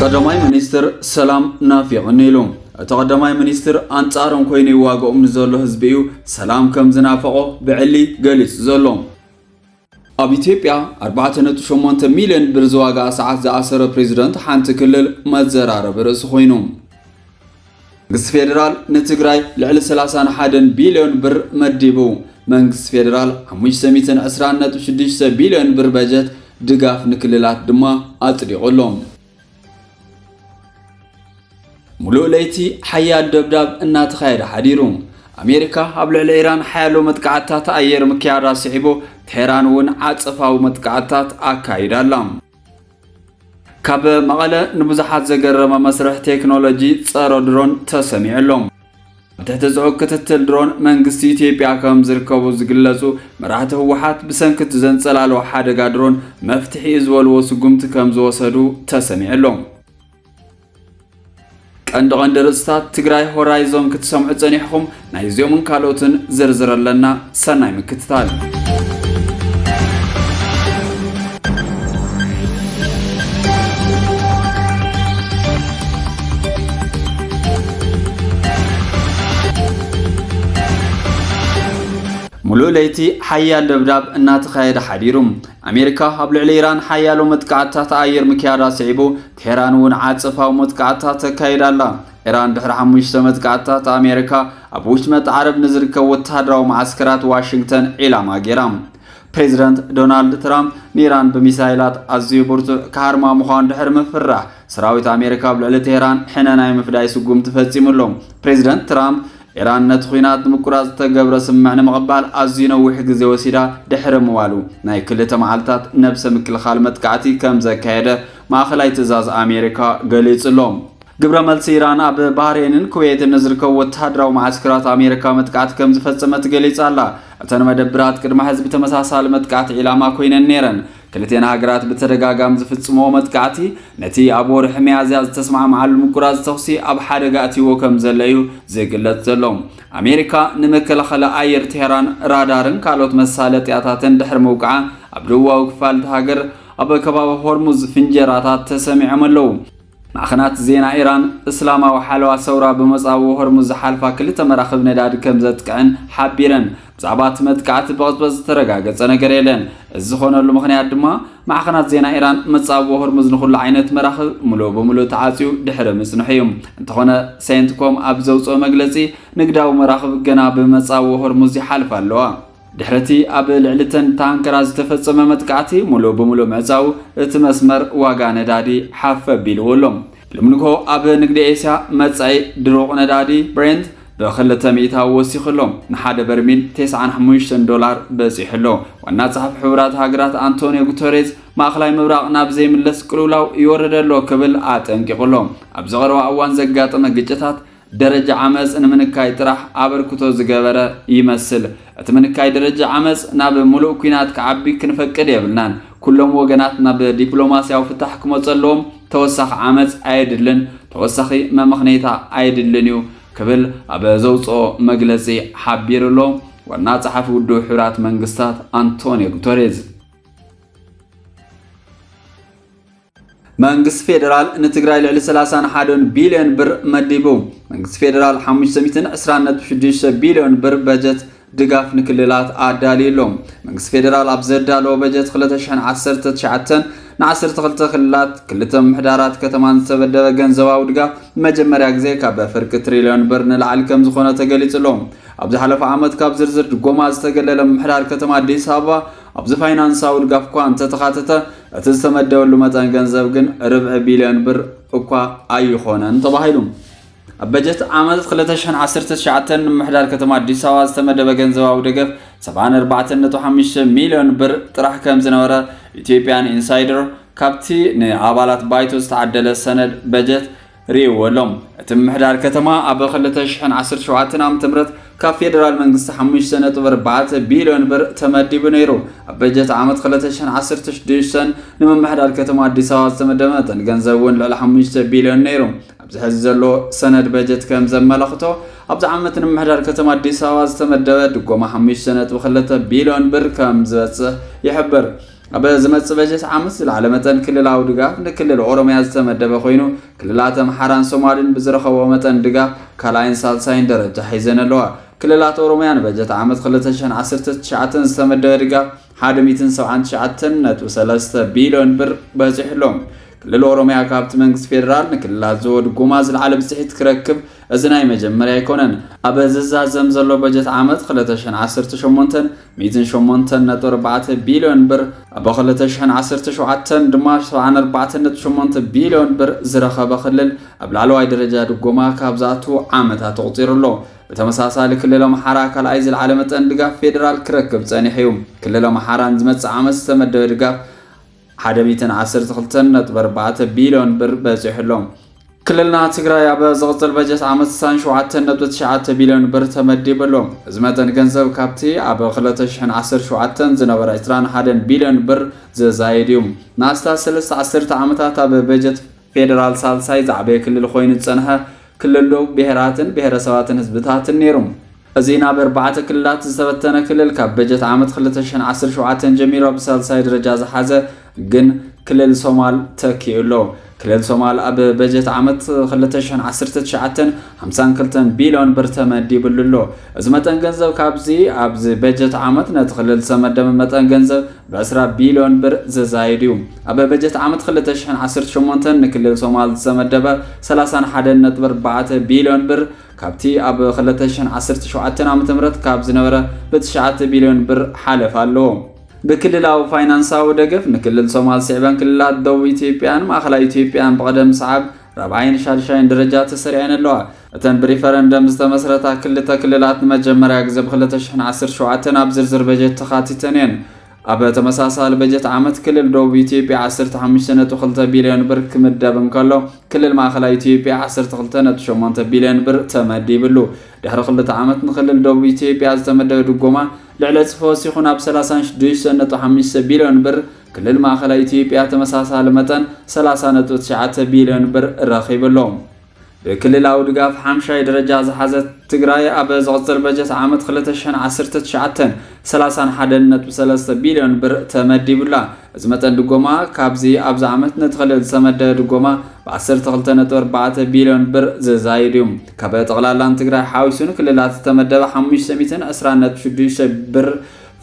ቀዳማይ ሚኒስትር ሰላም ናፊቕኒ ኢሉ። እቲ ቀዳማይ ሚኒስትር ኣንጻሮም ኮይኑ ይዋግኦም ንዘሎ ህዝቢ እዩ ሰላም ከም ዝናፈቖ ብዕሊ ገሊጹ ዘሎ። ኣብ ኢትዮጵያ ኣርባዕተ ነጥቢ ሸሞንተ ሚልዮን ብር ዝዋጋ ሰዓት ዝኣሰረ ፕሬዚደንት ሓንቲ ክልል መዘራረቢ ርእሲ ኮይኑ። መንግስቲ ፌዴራል ንትግራይ ልዕሊ ሰላሳን ሓደን ቢልዮን ብር መዲቡ። መንግስቲ ፌዴራል ሓሙሽተ ሚእትን ዕስራን ነጥቢ ሽዱሽተ ቢልዮን ብር በጀት ድጋፍ ንክልላት ድማ ኣጽዲቑ ኣሎ። ሙሉእ ለይቲ ሓያል ደብዳብ እናተኻየደ ሓዲሩ። ኣሜሪካ ኣብ ልዕሊ ኢራን ሓያሎ መጥቃዕትታት ኣየር ምክያዳ ስዒቡ፣ ቴህራን እውን ዓጸፋዊ መጥቃዕትታት ኣካይዳ ኣላ። ካብ መቐለ ንብዙሓት ዘገረመ መስርሕ ቴክኖሎጂ ጸረ ድሮን ተሰሚዑ ኣሎ። ኣብ ትሕቲ ጽዑቕ ክትትል ድሮን መንግስቲ ኢትዮጵያ ከም ዝርከቡ ዝግለጹ መራሕቲ ህወሓት፣ ብሰንኪ እቲ ዘንጸላልዎ ሓደጋ ድሮን መፍትሒ እዩ ዝበልዎ ስጉምቲ ከም ዝወሰዱ ተሰሚዑ ኣሎ። ቀንዲ ቀንዲ ርእስታት ትግራይ ሆራይዞን ክትሰምዑ ጸኒሕኹም፣ ናይዚኦምን ካልኦትን ዝርዝር ኣለና። ሰናይ ምክትታል። ሙሉእ ለይቲ ሓያል ደብዳብ እናተኻየደ ሓዲሩ። ኣሜሪካ ኣብ ልዕሊ ኢራን ሓያሎ መጥቃዕትታት ኣየር ምክያዳ ስዒቡ፣ ቴህራን እውን ዓጸፋዊ መጥቃዕትታት ተካይዳ ኣላ። ኢራን ድሕሪ ሓሙሽተ መጥቃዕትታት ኣሜሪካ ኣብ ውሽመጥ ዓረብ ንዝርከቡ ወተሃደራዊ መዓስከራት ዋሽንግተን ዒላማ ገይራ። ፕሬዚደንት ዶናልድ ትራምፕ ንኢራን ብሚሳይላት ኣዝዩ ብርቱዕ ክሃርማ ምዃኑ ድሕሪ ምፍራሕ፣ ሰራዊት ኣሜሪካ ኣብ ልዕሊ ቴህራን ሕነ ናይ ምፍዳይ ስጉምቲ ፈጺሙ ኣሎ። ፕሬዚደንት ትራምፕ ኢራን ነቲ ኲናት ንምቁራጽ ዝተገብረ ስምምዕ ንምቕባል ኣዝዩ ነዊሕ ግዜ ወሲዳ ድሕሪ ምባሉ፣ ናይ ክልተ መዓልታት ነብሰ ምክልኻል መጥቃዕቲ ከም ዘካየደ ማእኸላይ ትእዛዝ ኣሜሪካ ገሊጹ ኣሎ። ግብረ መልሲ ኢራን ኣብ ባህሬንን ኩዌትን ንዝርከቡ ወተሃደራዊ መዓስከራት ኣሜሪካ መጥቃዕቲ ከም ዝፈጸመት ገሊጻ ኣላ። እተን መደብራት ቅድሚ ሕዚ ብተመሳሳሊ መጥቃዕቲ ዒላማ ኮይነን ነይረን። ክልቲኤን ሃገራት ብተደጋጋሚ ዝፍጽምዎ መጥቃዕቲ፣ ነቲ ኣብ ወርሒ ሚያዝያ ዝተስማዕምዓሉ ምቁራጽ ተኹሲ ኣብ ሓደጋ ኣትይዎ ከም ዘሎ እዩ ዝግለጽ ዘሎ። ኣሜሪካ ንመከላኸሊ ኣየር ቴህራን ራዳርን ካልኦት መሳለጥያታትን ድሕሪ ምውቃዓ፣ ኣብ ደቡባዊ ክፋል እታ ሃገር ኣብ ከባቢ ሆርሙዝ ፍንጀራታት ተሰሚዖም ኣለዉ። ማዕኸናት ዜና ኢራን፣ እስላማዊ ሓለዋ ሰውራ ብመጻብቦ ሆርሙዝ ዝሓልፋ ክልተ መራኽብ ነዳዲ ከም ዘጥቅዐን ሓቢረን። ብዛዕባ እቲ መጥቃዕቲ ብቕጽበት ዝተረጋገጸ ነገር የለን። እዚ ዝኾነሉ ምኽንያት ድማ፣ ማዕኸናት ዜና ኢራን መጻብቦ ሆርሙዝ ንኹሉ ዓይነት መራኽብ ሙሉእ ብሙሉእ ተዓጽዩ ድሕሪ ምጽንሑ እዩ። እንተኾነ፣ ሴንትኮም ኣብ ዘውጽኦ መግለጺ፣ ንግዳዊ መራኽብ ገና ብመጻብቦ ሆርሙዝ ይሓልፋ ኣለዋ። ድሕሪ እቲ ኣብ ልዕሊ እተን ታንከራት ዝተፈጸመ መጥቃዕቲ፣ ሙሉእ ብሙሉእ ምዕጻው እቲ መስመር፣ ዋጋ ነዳዲ ሓፍ ኣቢልዎ ኣሎ። ሎሚ ንግሆ ኣብ ንግዲ ኤስያ መጻኢ ድሩቕ ነዳዲ ብሬንት ብኽልተ ሚእታዊ ወሲኹ ኣሎ። ንሓደ በርሚል ተስዓን ሓሙሽተን ዶላር በጺሑ ኣሎ። ዋና ጸሓፊ ሕቡራት ሃገራት ኣንቶኒዮ ጉተሬዝ፣ ማእኸላይ ምብራቕ ናብ ዘይምለስ ቅልውላው ይወርድ ኣሎ ክብል ኣጠንቂቑ ኣሎ። ኣብዚ ቀረባ እዋን ዘጋጠመ ግጭታት ደረጃ ዓመጽ ንምንካይ ጥራሕ ኣበርክቶ ዝገበረ ይመስል። እቲ ምንካይ ደረጃ ዓመጽ ናብ ምሉእ ኲናት ክዓቢ ክንፈቅድ የብልናን። ኩሎም ወገናት ናብ ዲፕሎማስያዊ ፍታሕ ክመጹ ኣለዎም። ተወሳኺ ዓመጽ ኣየድልን፣ ተወሳኺ መመኽነይታ ኣየድልን እዩ ክብል ኣብ ዘውጽኦ መግለጺ ሓቢሩ ኣሎ። ዋና ጸሓፊ ውድብ ሕቡራት መንግስታት ኣንቶኒዮ ጉተሬዝ። መንግስቲ ፌደራል ንትግራይ ልዕሊ ሰላሳን ሓደን ቢልዮን ብር መዲቡ። መንግስቲ ፌደራል ሓሙሽተ ሚእትን ዕስራን ነጥቢ ሽዱሽተ ቢልዮን ብር በጀት ድጋፍ ንክልላት ኣዳልዩ ኣሎ። መንግስቲ ፌደራል ኣብ ዘዳለዎ በጀት ክልተ ሽሕን ዓሰርተ ትሽዓተን ንዓሰርተ ክልተ ክልላት፣ ክልተ ምምሕዳራት ከተማን ዝተመደበ ገንዘባዊ ድጋፍ ንመጀመርያ ግዜ ካብ ፍርቂ ትሪልዮን ብር ንላዕሊ ከም ዝኾነ ተገሊጹ ኣሎ። ኣብ ዝሓለፈ ዓመት ካብ ዝርዝር ድጎማ ዝተገለለ ምምሕዳር ከተማ ኣዲስ ኣበባ ኣብዚ ፋይናንሳዊ ድጋፍ እኳ እንተተኻተተ፣ እቲ ዝተመደበሉ መጠን ገንዘብ ግን ርብዒ ቢልዮን ብር እኳ ኣይኾነን ተባሂሉ። ኣብ በጀት ዓመት ክልተ ሽሕን ዓሰርተ ትሽዓተን ንምምሕዳር ከተማ ኣዲስ ኣበባ ዝተመደበ ገንዘባዊ ደገፍ ሰብዓን ኣርባዕተን ነጥቢ ሓሙሽተ ሚልዮን ብር ጥራሕ ከም ዝነበረ ኢትዮጵያን ኢንሳይደር ካብቲ ንኣባላት ባይቶ ዝተዓደለ ሰነድ በጀት ርእይዎ ኣሎ። እቲ ምምሕዳር ከተማ ኣብ ክልተ ሽሕን ዓሰርተ ሸውዓተን ዓመተ ምህረት ካብ ፌደራል መንግስቲ ሓሙሽተ ነጥቢ ኣርባዕተ ቢልዮን ብር ተመዲቡ ነይሩ። ኣብ በጀት ዓመት ክልተ ሽሕን ዓሰርተ ሽዱሽተን ንምምሕዳር ከተማ ኣዲስ ኣበባ ዝተመደበ መጠን ገንዘብ እውን ልዕሊ ሓሙሽተ ቢልዮን ነይሩ። ኣብዚ ሕዚ ዘሎ ሰነድ በጀት ከም ዘመላኽቶ፣ ኣብዚ ዓመት ንምምሕዳር ከተማ ኣዲስ ኣበባ ዝተመደበ ድጎማ ሓሙሽተ ነጥቢ ክልተ ቢልዮን ብር ከም ዝበጽሕ ይሕብር። ኣብ ዝመጽእ በጀት ዓመት ዝለዓለ መጠን ክልላዊ ድጋፍ ንክልል ኦሮምያ ዝተመደበ ኮይኑ፣ ክልላት ኣምሓራን ሶማልን ብዝረኸቦ መጠን ድጋፍ ካልኣይን ሳልሳይን ደረጃ ሒዘን ኣለዋ። ክልላት ኦሮምያ ንበጀት ዓመት ክልተ ሽሕን ዓሰርተ ትሽዓተን ዝተመደበ ድጋፍ ሓደ ሚእትን ሰብዓን ትሽዓተን ነጥቢ ሰለስተ ቢልዮን ብር በጺሑ ኣሎ። ክልል ኦሮምያ ካብቲ መንግስቲ ፌደራል ንክልላት ዝህቦ ድጎማ ዝለዓለ ብፅሒት ክረክብ እዚ ናይ መጀመርያ ኣይኮነን። ኣብ ዝዛዘም ዘሎ በጀት ዓመት ክልተ ሽሕን ዓሰርተ ሸሞንተን ሚእትን ሸሞንተን ነጥቢ ኣርባዕተ ቢልዮን ብር፣ ኣብ ክልተ ሽሕን ዓሰርተ ሸውዓተን ድማ ሰብዓን ኣርባዕተን ነጥቢ ሸሞንተ ቢልዮን ብር ዝረኸበ ክልል ኣብ ላዕለዋይ ደረጃ ድጎማ ካብ ዝኣትዉ ዓመታት ተቑፂሩ ኣሎ። ብተመሳሳሊ ክልል ኣምሓራ ካልኣይ ዝለዓለ መጠን ድጋፍ ፌደራል ክረክብ ጸኒሑ እዩ። ክልል ኣምሓራ ንዝመጽእ ዓመት ዝተመደበ ድጋፍ ሓደ ሚእትን ዓሰርተ ክልተን ነጥቢ ኣርባዕተ ቢልዮን ብር በጺሑ ኣሎ። ክልልና ትግራይ ኣብ ዝቕጽል በጀት ዓመት ስሳን ሸውዓተን ነጥቢ ትሽዓተ ቢልዮን ብር ተመዲቡ ኣሎ። እዚ መጠን ገንዘብ ካብቲ ኣብ ክልተ ሽሕን ዓሰርተ ሸውዓተን ዝነበረ ዕስራን ሓደን ቢልዮን ብር ዝዛይድ እዩ። ንኣስታት ሰለስተ ዓሰርተ ዓመታት ኣብ በጀት ፌደራል ሳልሳይ ዝዓበየ ክልል ኮይኑ ዝጸንሐ ክልል ዶብ ብሄራትን ብሄረሰባትን ህዝብታትን ነይሩ። እዚ ናብ ኣርባዕተ ክልላት ዝተበተነ ክልል ካብ በጀት ዓመት ክልተ ሽሕን ዓሰርተ ሸውዓተን ጀሚሩ ኣብ ሳልሳይ ደረጃ ዝሓዘ ግን ክልል ሶማል ተኪኡ ኣሎ። ክልል ሶማል ኣብ በጀት ዓመት ክልተ ሽሕን ዓሰርተ ትሽዓተን ሓምሳን ክልተን ቢልዮን ብር ተመዲብሉ ኣሎ። እዚ መጠን ገንዘብ ካብዚ ኣብዚ በጀት ዓመት ነቲ ክልል ዝተመደበ መጠን ገንዘብ ብዕስራ ቢልዮን ብር ዝዛይድ እዩ። ኣብ በጀት ዓመት ክልተ ሽሕን ዓሰርተ ሸሞንተን ንክልል ሶማል ዝተመደበ ሰላሳን ሓደን ነጥቢ ኣርባዕተ ቢልዮን ብር ካብቲ ኣብ ክልተ ሽሕን ዓሰርተ ሸውዓተን ዓመተ ምህረት ካብ ዝነበረ ብትሽዓተ ቢልዮን ብር ሓለፍ ኣለዎ። ብክልላዊ ፋይናንሳዊ ደገፍ ንክልል ሶማል ስዕበን ክልላት ደቡብ ኢትዮጵያን ማእኸላይ ኢትዮጵያን ብቐደም ሰዓብ ራብዓይን ሻድሻይን ደረጃ ተሰሪዐን ኣለዋ። እተን ብሪፈረንደም ዝተመስረታ ክልተ ክልላት ንመጀመርያ ግዜ ብ ክልተ ሽሕን ዓሰርተ ሸውዓተን ኣብ ዝርዝር በጀት ተኻቲተን እየን። ኣብ ተመሳሳሊ በጀት ዓመት ክልል ደቡብ ኢትዮጵያ ዓሰርተ ሓሙሽተ ነጥቢ ክልተ ቢልዮን ብር ክምደብ እንከሎ፣ ክልል ማእኸላይ ኢትዮጵያ ዓሰርተ ክልተ ነጥቢ ሸሞንተ ቢልዮን ብር ተመዲብሉ። ድሕሪ ክልተ ዓመት ንክልል ደቡብ ኢትዮጵያ ዝተመደበ ድጎማ ልዕሊ ዕፅፊ ወሲኹ ናብ ሰላሳን ሽዱሽተን ነጥቢ ሓሙሽተ ቢልዮን ብር፣ ክልል ማእኸላይ ኢትዮጵያ ተመሳሳሊ መጠን ሰላሳ ነጥቢ ትሽዓተ ቢልዮን ብር ረኺቡ ኣሎ። ብክልላዊ ድጋፍ ሓምሻይ ደረጃ ዝሓዘት ትግራይ ኣብ ዝቕፅል በጀት ዓመት ክልተ ሽሕን ዓሰርተ ትሽዓተን ሰላሳን ሓደን ነጥቢ ሰለስተ ቢልዮን ብር ተመዲቡላ። እዚ መጠን ድጎማ ካብዚ ኣብዚ ዓመት ነቲ ክልል ዝተመደበ ድጎማ ብ ዓሰርተ ክልተ ነጥቢ ኣርባዕተ ቢልዮን ብር ዝዛይድ እዩ። ካብ ጠቕላላ ንትግራይ ሓዊሱ ንክልላት ዝተመደበ ሓሙሽተ ሚእትን ዕስራን ነጥቢ ሽዱሽተ ብር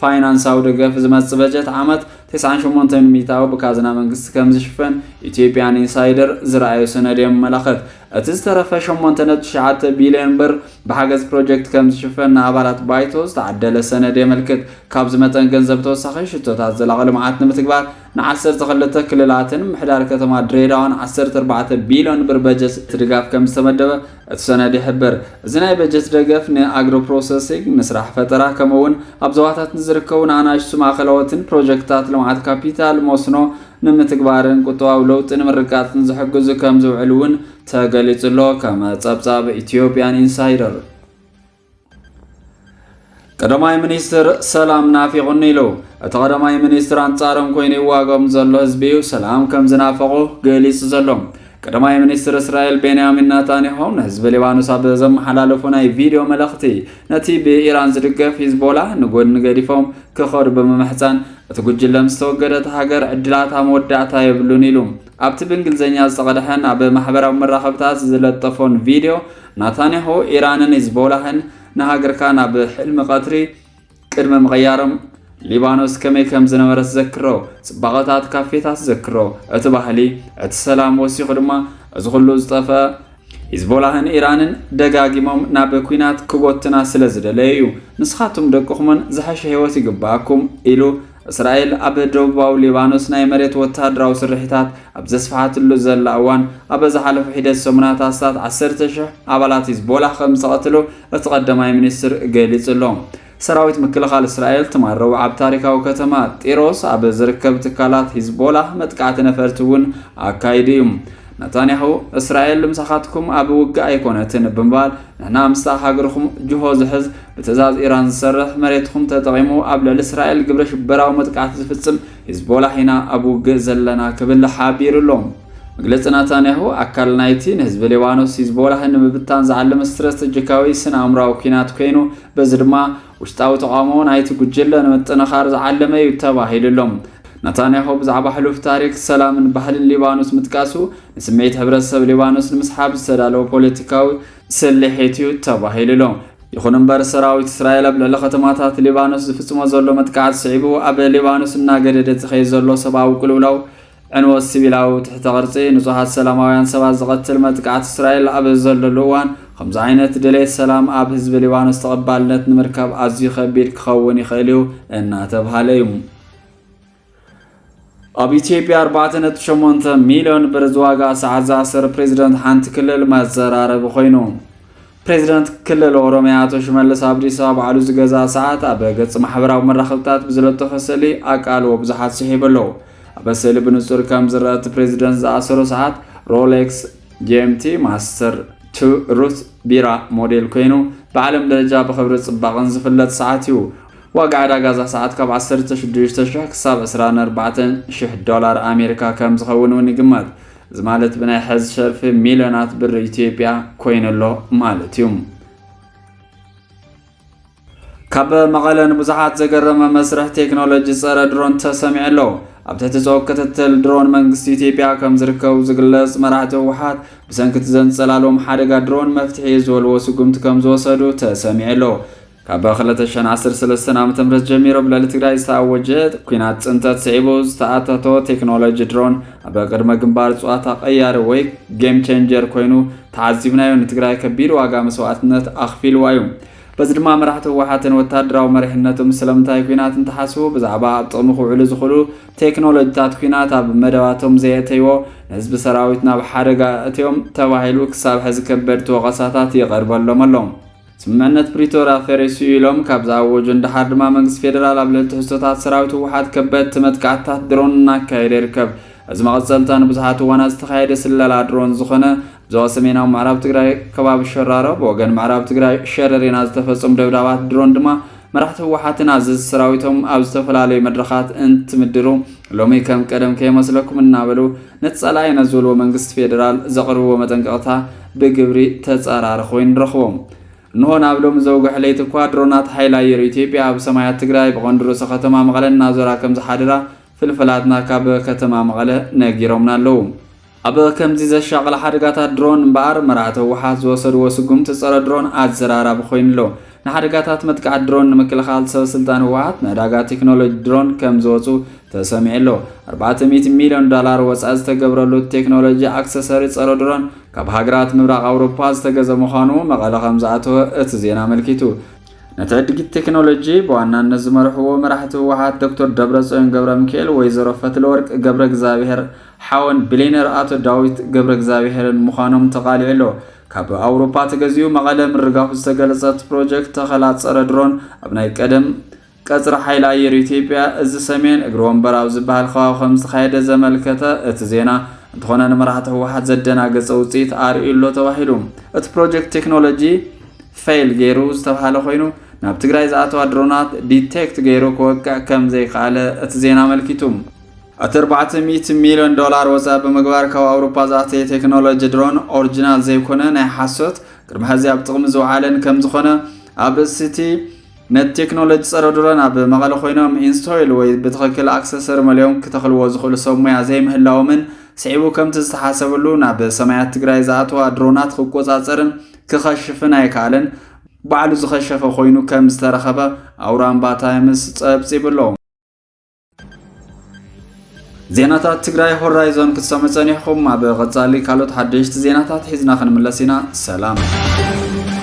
ፋይናንሳዊ ደገፍ ዝመጽእ በጀት ዓመት ተስዓን ሸሞንተን ሚእታዊ ብካዝና መንግስቲ ከም ዝሽፈን ኢትዮጵያን ኢንሳይደር ዝረኣዮ ሰነድ የመላኽት። እቲ ዝተረፈ ሸሞንተ ነጥቢ ትሽዓተ ቢልዮን ብር ብሓገዝ ፕሮጀክት ከም ዝሽፈን ንኣባላት ባይቶ ዝተዓደለ ሰነድ የመልክት። ካብዚ መጠን ገንዘብ ተወሳኺ ሽቶታት ዘላቒ ልምዓት ንምትግባር ንዓሰርተ ክልተ ክልላትን ምምሕዳር ከተማ ድሬዳዋን ዓሰርተ ኣርባዕተ ቢልዮን ብር በጀት ድጋፍ ከም ዝተመደበ እቲ ሰነድ ይሕብር። እዚ ናይ በጀት ደገፍ ንኣግሮ ፕሮሰሲንግ፣ ንስራሕ ፈጠራ፣ ከምኡ እውን ኣብ ዞባታት ንዝርከቡ ንኣናእሽቱ ማእኸለዎትን ፕሮጀክትታት ልምዓት ካፒታል መስኖ ንምትግባርን ቁጠባዊ ለውጢ ንምርግጋፅን ዝሕግዙ ከም ዝውዕል እውን ተገሊጹ ኣሎ። ከም ጸብጻብ ኢትዮጵያን ኢንሳይደር። ቀዳማይ ሚኒስትር ሰላም ናፊቑኒ ኢሉ። እቲ ቀዳማይ ሚኒስትር ኣንጻሮም ኮይኑ ይዋጎም ዘሎ ህዝቢ እዩ ሰላም ከም ዝናፈቑ ገሊጹ ዘሎ። ቀዳማይ ሚኒስትር እስራኤል ቤንያሚን ናታንያሁ ንህዝቢ ሊባኖስ ኣብ ዘመሓላለፎ ናይ ቪድዮ መልእኽቲ፣ ነቲ ብኢራን ዝድገፍ ሂዝቦላ ንጎድኒ ገዲፎም ክኸዱ ብምምሕጻን፣ እቲ ጉጅለ ምስ ተወገደ እታ ሃገር ዕድላታ መወዳእታ የብሉን ኢሉ። ኣብቲ ብእንግሊዝኛ ዝተቐድሐን ኣብ ማሕበራዊ መራኸብታት ዝለጠፎን ቪድዮ፣ ናታንያሁ ኢራንን ሂዝቦላህን ንሃገርካ ናብ ሕልሚ ቀትሪ ቅድሚ ምቕያሮም ሊባኖስ ከመይ ከም ዝነበረት ዘክሮ፣ ጽባቐታት ካፌታት ዘክሮ፣ እቲ ባህሊ፣ እቲ ሰላም ወሲኹ ድማ፣ እዚ ኩሉ ዝጠፍአ ሂዝቦላህን ኢራንን ደጋጊሞም ናብ ኲናት ክጎትና ስለ ዝደለዩ እዩ። ንስኻትኩም ደቅኹምን ዝሐሸ ህይወት ይግባኣኩም ኢሉ እስራኤል ኣብ ደቡባዊ ሊባኖስ ናይ መሬት ወተሃደራዊ ስርሒታት ኣብ ዘስፍሓትሉ ዘላ እዋን፣ ኣብ ዝሓለፉ ሒደት ሰሙናት ኣስታት ዓሰርተ ሽሕ ኣባላት ሂዝቦላህ ከም ዝተቐትሉ እቲ ቀዳማይ ሚኒስትር ገሊጹ ኣሎ። ሰራዊት ምክልኻል እስራኤል ትማል ረቡዕ ኣብ ታሪካዊ ከተማ ጢሮስ ኣብ ዝርከብ ትካላት ሂዝቦላህ መጥቃዕቲ ነፈርቲ እውን ኣካይዱ እዩ። ናታንያሁ፣ እስራኤል ምሳኻትኩም ኣብ ውግእ ኣይኮነትን ብምባል፣ ንሕና ምስታ ሃገርኩም ጅሆ ዝሕዝ ብትእዛዝ ኢራን ዝሰርሕ መሬትኩም ተጠቒሙ ኣብ ልዕሊ እስራኤል ግብረ ሽበራዊ መጥቃዕቲ ዝፍጽም ሂዝቦላህ ኢና ኣብ ውግእ ዘለና ክብል ሓቢሩ ኣሎ። መግለጺ ናታንያሁ ኣካል ናይቲ ንህዝቢ ሊባኖስ ሂዝቦላህ ንምብታን ዝዓለመ ስትራተጂካዊ ስነ ኣእምራዊ ኲናት ኮይኑ፣ በዚ ድማ ውሽጣዊ ተቓውሞ ናይቲ ጉጅለ ንምጥንኻር ዝዓለመ እዩ ተባሂሉ ኣሎ። ናታንያሁ ብዛዕባ ሕሉፍ ታሪክ፣ ሰላምን ባህልን ሊባኖስ ምጥቃሱ፣ ንስምዒት ሕብረተሰብ ሊባኖስ ንምስሓብ ዝተዳለወ ፖለቲካዊ ስልሒት እዩ ተባሂሉ ኣሎ። ይኹን እምበር፣ ሰራዊት እስራኤል ኣብ ልዕሊ ከተማታት ሊባኖስ ዝፍጽሞ ዘሎ መጥቃዕቲ ስዒቡ፣ ኣብ ሊባኖስ እናገደደ ዝኸይድ ዘሎ ሰብኣዊ ቅልውላው፣ ዕንወት ሲቪላዊ ትሕተ ቅርጺ፣ ንጹሃት ሰላማውያን ሰባት ዝቐትል መጥቃዕቲ እስራኤል ኣብ ዘለሉ እዋን፣ ከምዚ ዓይነት ድሌት ሰላም ኣብ ህዝቢ ሊባኖስ ተቐባልነት ንምርካብ ኣዝዩ ከቢድ ክኸውን ይኽእል እዩ እናተብሃለ እዩ። ኣብ ኢትዮጵያ ኣርባዕተ ነጥቢ ሸሞንተ ሚልዮን ብር ዝዋጋ ሰዓት ዝኣሰረ ፕሬዚደንት ሓንቲ ክልል መዘራረቢ ኮይኑ። ፕሬዚደንት ክልል ኦሮሚያ ኣቶ ሽመልስ ኣብዲሳ ባዕሉ ዝገዝኣ ሰዓት ኣብ ገጽ ማሕበራዊ መራኸብታት ብዝለጠፈ ስእሊ ኣቃልቦ ብዙሓት ስሒቡ ኣሎ። ኣብ ስእሊ ብንጹር ከም ዝረአ፣ እቲ ፕሬዚደንት ዝኣሰሮ ሰዓት ሮሌክስ ጂ ኤም ቲ ማስተር ቱ ሩት ቢራ ሞዴል ኮይኑ፣ ብዓለም ደረጃ ብኽብሪ ጽባቐን ዝፍለጥ ሰዓት እዩ። ዋጋ ዕዳጋ እዛ ሰዓት ካብ ዓሰርተ ሽዱሽተ ሽሕ ክሳብ ዕስራን ኣርባዕተን ሽሕ ዶላር ኣሜሪካ ከም ዝኸውን እውን ይግመት። እዚ ማለት ብናይ ሕዚ ሸርፊ ሚልዮናት ብር ኢትዮጵያ ኮይኑ ኣሎ ማለት እዩ። ካብ መቐለ ንብዙሓት ዘገረመ መስርሕ ቴክኖሎጂ ጸረ ድሮን ተሰሚዑ ኣሎ። ኣብ ትሕቲ ጽሑፍ ክትትል ድሮን መንግስቲ ኢትዮጵያ ከም ዝርከቡ ዝግለጽ፣ መራሕቲ ህወሓት ብሰንኪ እቲ ዘንጸላልዎም ሓደጋ ድሮን መፍትሒ ዝበልዎ ስጉምቲ ከም ዝወሰዱ ተሰሚዑ ኣሎ። ካብ ክልተ ሽሕን ዓሰርተ ሰለስተን ዓመተ ምህረት ጀሚሩ ኣብ ልዕሊ ትግራይ ዝተኣወጀ ኲናት ጽንተት ስዒቡ ዝተኣታተወ ቴክኖሎጂ ድሮን ኣብ ቅድመ ግንባር ጸዋታ ቀያሪ ወይ ጌም ቼንጀር ኮይኑ ተዓዚብናዮ፣ ንትግራይ ከቢድ ዋጋ መስዋእትነት ኣኽፊልዋ እዩ። በዚ ድማ መራሕቲ ህወሓትን ወታደራዊ መሪሕነቶም ስለምንታይ ኲናት እንትሓስቡ ብዛዕባ ኣብ ጥቕሚ ክውዕሉ ዝኽእሉ ቴክኖሎጂታት ኲናት ኣብ መደባቶም ዘየእተይዎ፣ ንህዝቢ ሰራዊት ናብ ሓደጋ እትዮም ተባሂሉ ክሳብ ሕዚ ከበድቲ ወቐሳታት ይቐርበሎም ኣሎ። ስምምዕነት ፕሪቶርያ ፈሪሱ ኢሎም ካብ ዝኣወጁ ንደሓር ድማ መንግስቲ ፌደራል ኣብ ልዕሊ ትሕዝቶታት ሰራዊት ህወሓት ከበድቲ መጥቃዕትታት ድሮን እናካየደ ይርከብ። እዚ መቐጸልታ ንብዙሓት እዋናት ዝተኻየደ ስለላ ድሮን ዝኾነ፣ ዞባ ሰሜናዊ ምዕራብ ትግራይ ከባቢ ሸራሮ ብወገን ምዕራብ ትግራይ ሸረሪና ዝተፈጸሙ ደብዳባት ድሮን ድማ መራሕቲ ህወሓትን ኣዘዝቲ ሰራዊቶም ኣብ ዝተፈላለዩ መድረኻት እንትምድሩ፣ ሎሚ ከም ቀደም ከይመስለኩም እናበሉ ነቲ ጸላኢ ነዝብልዎ መንግስቲ ፌደራል ዘቕርብዎ መጠንቀቕታ ብግብሪ ተጻራሪ ኮይኑ ንረኽቦ። እንሆ ናብ ሎሚ ዘውግሕ ለይቲ እኳ ድሮናት ሓይሊ ኣየር ኢትዮጵያ ኣብ ሰማያት ትግራይ ብቐንዱ ርእሰ ከተማ መቐለ እናዞራ ከም ዝሓድራ ፍልፍላትና ካብ ከተማ መቐለ ነጊሮምና ኣለዉ። ኣብ ከምዚ ዘሻቕል ሓደጋታት ድሮን እምበኣር፣ መራሕቲ ህወሓት ዝወሰድዎ ስጉምቲ ጸረ ድሮን ኣዘራራቢ ኮይኑ ኣሎ። ንሓደጋታት መጥቃዕቲ ድሮን ንምክልኻል፣ ሰብ ስልጣን ህወሓት ንዕዳጋ ቴክኖሎጂ ድሮን ከም ዝወጹ ተሰሚዑ ኣሎ። ኣርባዕተ ሚእቲ ሚልዮን ዶላር ወጻኢ ዝተገብረሉ ቴክኖሎጂ ኣክሰሰሪ ጸረ ድሮን ካብ ሃገራት ምብራቕ ኣውሮፓ ዝተገዘ ምዃኑ መቐለ ከም ዝኣተወ እቲ ዜና ኣመልኪቱ። ነቲ ዕድጊት ቴክኖሎጂ ብዋናነት ዝመርሕዎ መራሕቲ ህወሓት ዶክተር ደብረጽዮን ገብረ ሚካኤል፣ ወይዘሮ ፈትለወርቅ ገብረ እግዚኣብሔር ሓወን፣ ቢልየነር ኣቶ ዳዊት ገብረ እግዚኣብሔርን ምዃኖም ተቓሊዑ ኣሎ። ካብ ኣውሮፓ ተገዚኡ መቐለ ምርጋፉ ዝተገለጸ እቲ ፕሮጀክት ተኸላ ጸረ ድሮን ኣብ ናይ ቀደም ቀጽሪ ሓይሊ ኣየር ኢትዮጵያ፣ እዚ ሰሜን እግሪ ወንበር ኣብ ዝበሃል ከባቢ ከም ዝተኻየደ ዘመልከተ እቲ ዜና፣ እንተኾነ ንመራሕቲ ህወሓት ዘደናገጸ ውጽኢት ኣርእዩ ኣሎ ተባሂሉ። እቲ ፕሮጀክት ቴክኖሎጂ ፌል ገይሩ ዝተባህለ ኮይኑ፣ ናብ ትግራይ ዝኣተዋ ድሮናት ዲቴክት ገይሩ ክወቅዕ ከም ዘይከኣለ እቲ ዜና ኣመልኪቱ። እቲ ኣርባዕተ ሚእቲ ሚልዮን ዶላር ወጻኢ ብምግባር ካብ ኣውሮፓ ዝኣተየ ቴክኖሎጂ ድሮን ኦሪጂናል ዘይኮነ ናይ ሓሶት፣ ቅድሚ ሕዚ ኣብ ጥቕሚ ዝወዓለን ከም ዝኾነ ኣብ ሲቲ ነቲ ቴክኖሎጂ ጸረ ድሮን ኣብ መቐለ ኮይኖም ኢንስቶይል ወይ ብትኽክል ኣክሰሰር መሊኦም ክተኽልዎ ዝኽእሉ ሰብ ሞያ ዘይምህላዎምን ስዒቡ ከምቲ ዝተሓሰበሉ ናብ ሰማያት ትግራይ ዝኣተዋ ድሮናት ክቆጻጸርን ክኸሽፍን ኣይከኣለን። ባዕሉ ዝኸሸፈ ኮይኑ ከም ዝተረኸበ ኣውራምባ ታይምስ ጸብጺቡ ኣሎ። ዜናታት ትግራይ ሆራይዞን ክትሰምዑ ጸኒሕኩም። ኣብ ቀጻሊ ካልኦት ሓደሽቲ ዜናታት ሒዝና ክንምለስ ኢና። ሰላም።